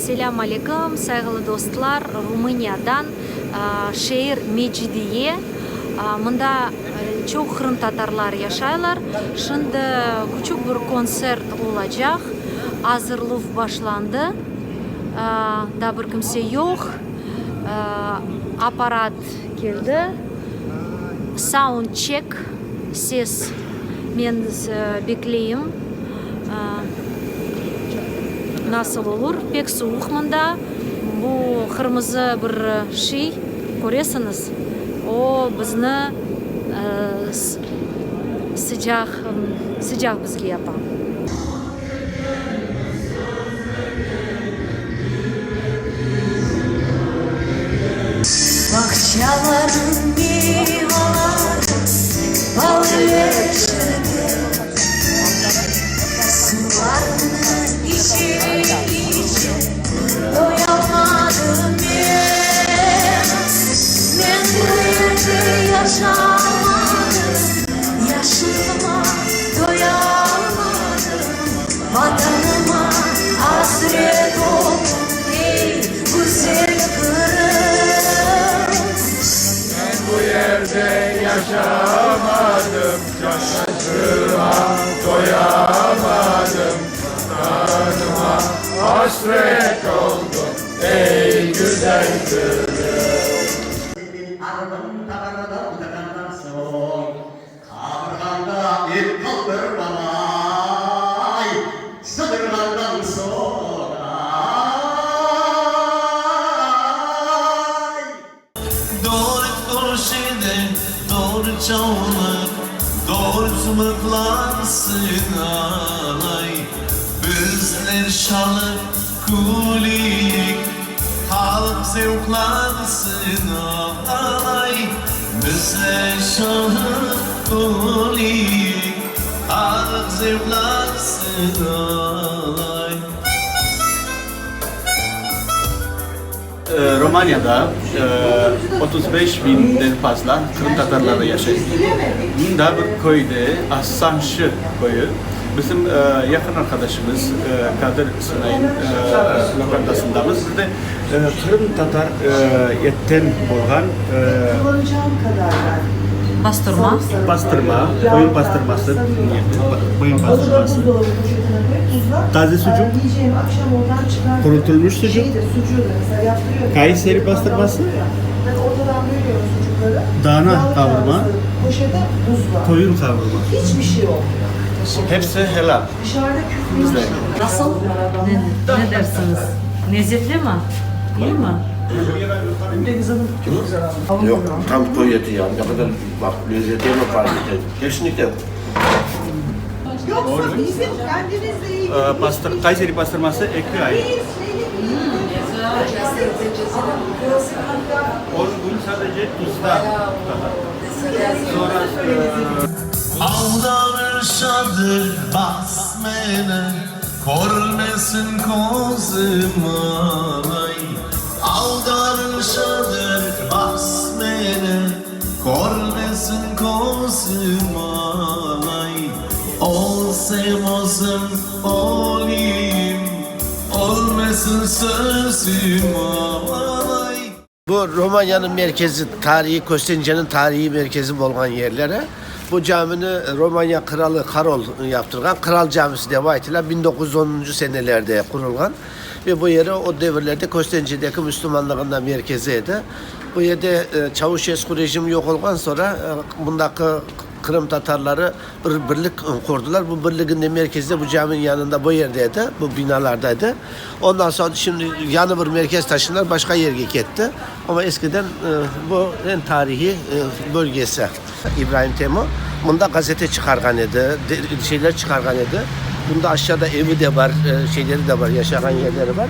Selâm aleyküm, sayğılı dostlar, Rumıniyadan, şeer Mecidiye, mında çoq qırımtatarlar yaşaylar. Şimdi küçük bir kontsert olacaq, azırluv başlandı, daa bir kimse yoq, apparat keldi, soundcheck, ses, men bekleyim. Nasıl olur? Pek suvuq mında. Bu qırmızı bir şey, köresiñiz, o bizni sıcaq, sıcaq bizge yapa. Bağçalarnıñ meyvaları bal ile şerbet, Suvlarını içe-içe toyalmadım men. Men bu yerde yaşamadım, yaşlıma toyalmadım, Vatanıma asret oldım, ey, güzel Qırım. Men bu yerde yaşamadım, yaşlıma toyamadım, Vatanıma asret oldım, ey, güzel Qırım. Seniñ ardıñ tabanada utaqandan soñ, Qabırğanda et qaldırmamay, Sıdırğandan soñ, ay. Dört köşede dört çavlıq, Dört mıqlansın alay. Bizler şalıp küleyik, Halq zevqlansın alay. Bizler şalıp küleyik, Halq zevqlansın alay. Romaniyada 35 biñden fazla qırımtatarları yaşay. Mında bir köyde, Assanşı köyü, bizim yaqın arqadaşımız Kadir Sinay'ın lokantasındamız. Bizde qırımtatar etten olğan Bastırma. Bastırma, qoyun bastırması, qoyun bastırması, taze sucuq, qurutılmış sucuq, Kayseri bastırması, dana qavurma, qoyun qavurma. Hepsi helal bizde. Nasıl? Ne dersiñiz? Lezetlimi? İyimi? Yoq, tam qoy eti ya, ne qadar baq, lezeti emi farq ete. Kesinlikle. Kayseri bastırması eki ay. On kün sadece tuzda tutalar. Sonra. Aldanışadır bas meni, Körmesin közüm alay. Aldanışadır bas meni, Körmesin közüm alay. Ölsem özüm öleyim, Ölmesin sözüm alay. Bu Romanyanıñ merkezi, tarihiy Köstenceniñ tarihiy merkezi bolğan yerleri. Bu camini Romanya qıralı Karol yaptırğan, Qıral camisi dep aytıla, 1910-ncı senelerde qurulğan ve bu yeri o devirlerde Köstencedeki müslümanlığın da merkezi edi. Bu yerde Çauşesku rejimi yoq olğan soñra mındaki qırımtatarları bir birlik qurdılar. Bu birligin de merkezi de bu caminiñ yanında bu yerde edi, bu binalarda edi. Ondan soñ şimdi yañı bir merkez taşındılar, başqa yerge ketti. Amma eskiden bu eñ tarihiy bölgesi. İbrahim Temo mında gazete çıqarğan edi, şeyler çıqarğan edi. Bunda aşağıda evi de bar, şeyleri de bar, yaşağan yerleri bar.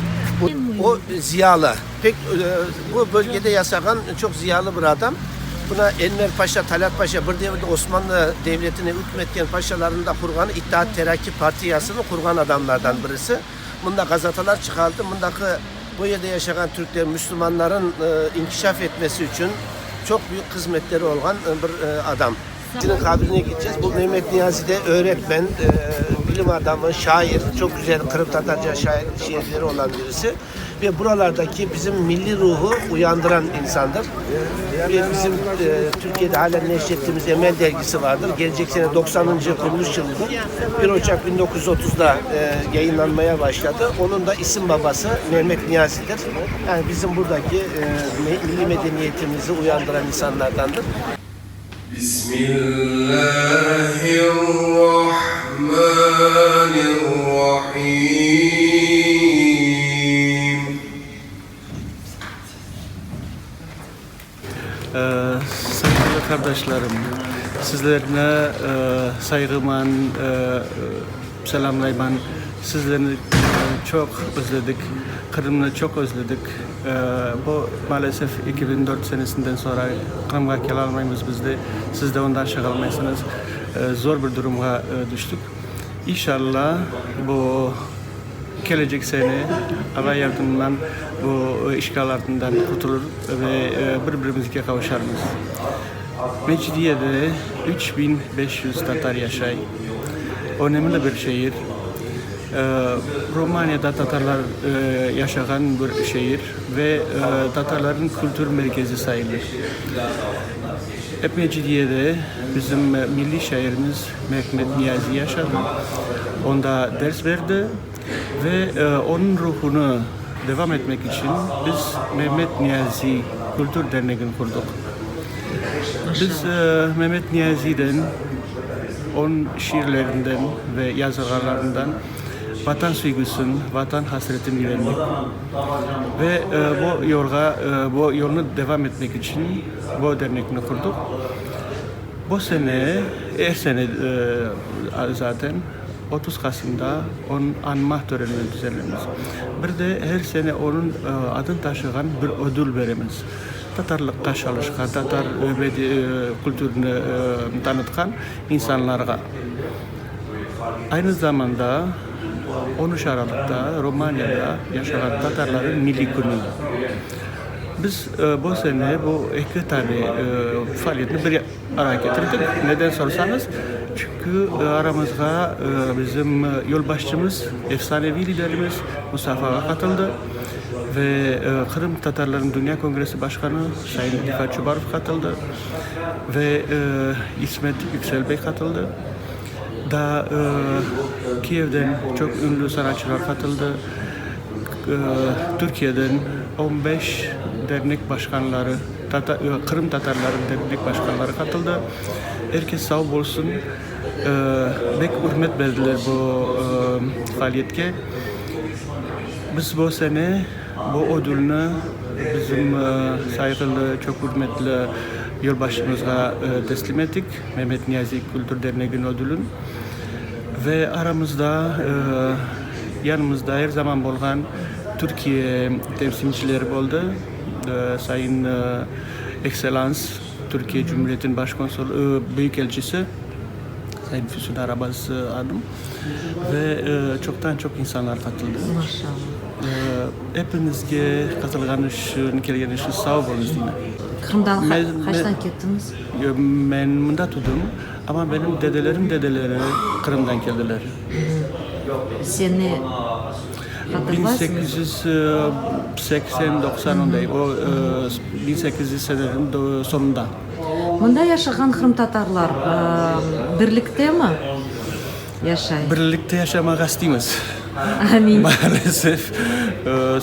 O ziyalı, pek bu bölgede yaşağan çoq ziyalı bir adam. Buna Enver Paşa, Talât Paşa, bir devirde Osmanlı devletine ükmetken paşalarnıñ da qurğanı İttihat Terakki partiyasını qurğan adamlardan birisi. Mında gazetalar çıqardı. Mındaki bu yerde yaşağan türkler, müslümanların inkişaf etmesi içün çoq büyük hızmetleri olğan bir adam. Seniñ qabrine gideceğiz. Bu Mehmet Niyazi de öğretmen. bilim adamı, şair, çoq güzel qırımtatarca şair, şiirleri olan birisi ve buralardaki bizim milliy ruhu uyandıran insandır. Ve bizim Türkiyede halen neşir ettiğimiz Emel dergisi vardır. Gelecek sene 90-ıncı quruluş yılıdır. 1 Ocak 1930-da yayınlanmaya başladı. Onıñ da isim babası Mehmet Niyazidir. Yani bizim buradaki milliy medeniyetimizi uyandıran insanlardandır. Bismillahirrahmanirrahim. Sayğılı qardaşlarım, sizlerni sayğıman selâmlayman. Sizlerni çoq özledik, Qırımnı çoq özledik. Bu, maalesef, 2004 senesinden soñra Qırımğa kelalmaymız biz de, siz de ondan şığalmaysıñız. Zor bir durumğa tüştik. İnşalla, bu kelecek sene Alla yardımınan bu işğal altından qurtulır ve bir-birimizge qavuşarmız. Mecidiyede 3500 tatar yaşay. Önemli bir şehir. Romaniyada tatarlar yaşağan bir şehir ve tatarlarnıñ kültür merkezi sayılır. Ep Mecidiyede bizim milliy şairimiz Mehmet Niyazi yaşadı, onda ders berdi ve onıñ ruhunı devam etmek içün biz Mehmet Niyazi Kültür Dernegini qurdıq. Biz Mehmet Niyaziden, onıñ şiirlerinden ve yazğanlarından Vatan süygüsin, Vatan hasretin öğrendik. Ve bu yolğa, bu yolnı devam etmek içün bu dernekni qurdıq. Bu sene, er sene zaten, 30 Qasımda onıñ añma törenini düzenleymiz. Bir de er sene onıñ adını taşığan bir ödül beremiz. Tatarlıqqa çalışqan, tatar kültürüni tanıtqan insanlarğa. Aynı zamanda on üç Aralıqta Romaniyada yaşağan tatarlarnıñ milliy künü. Biz bu sene bu eki tane faaliyetni bir araya ketirdik. Neden sorsañız, çünki aramızğa bizim yolbaşçımız, efsaneviy liderimiz Mustafa ağa qatıldı ve Qırım tatarlarınıñ Dünya Kongressi başqanı Sayın Refat Çubarov qatıldı ve İsmet Yüksel bey qatıldı. Daa Kiyevden çoq ünlü sanatçılar qatıldı. Türkiyeden 15 dernek başqanları, Qırım tatarları dernek başqanları qatıldı. Er kes sağ bolsun, bek ürmet berdiler bu faaliyetke. Biz bu sene bu ödülni bizim sayğılı, çoq ürmetli yolbaşçımızğa teslim ettik, Mehmet Niyaziy Kültür Derneginiñ ödülün. Ve aramızda, yanımızda er zaman bolğan Türkiye temsilcileri boldı, Sayın Ekselans, Türkiye Cumhuriyetiniñ Baş konsul, Büyükelçisi Sayın Füsun Arabaz hanım ve çoqtan-çoq insanlar qatıldı. Epiñizge qatılğan içün, kelgen içün sağ oluñız deyim. Qırımdan qaçtan kettiñiz? Men mında tuvdım. Amma benim dedelerim dedeleri Qırımdan keldiler. Seni hatırlaysıñızmı? 1880, 90 onday, o 1800 senelerin soñunda. Mında yaşağan qırımtatarlar birliktemi yaşay? Birlikte yaşamağa isteymiz. Amin. Maalesef,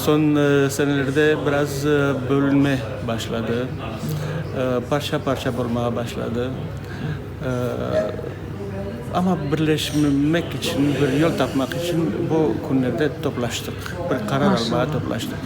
soñ senelerde biraz bölünme başladı, parça-parça bolmağa başladı. Amma birleşmek içün, bir yol tapmaq içün bu künlerde toplaştıq, bir qarar almağa toplaştıq.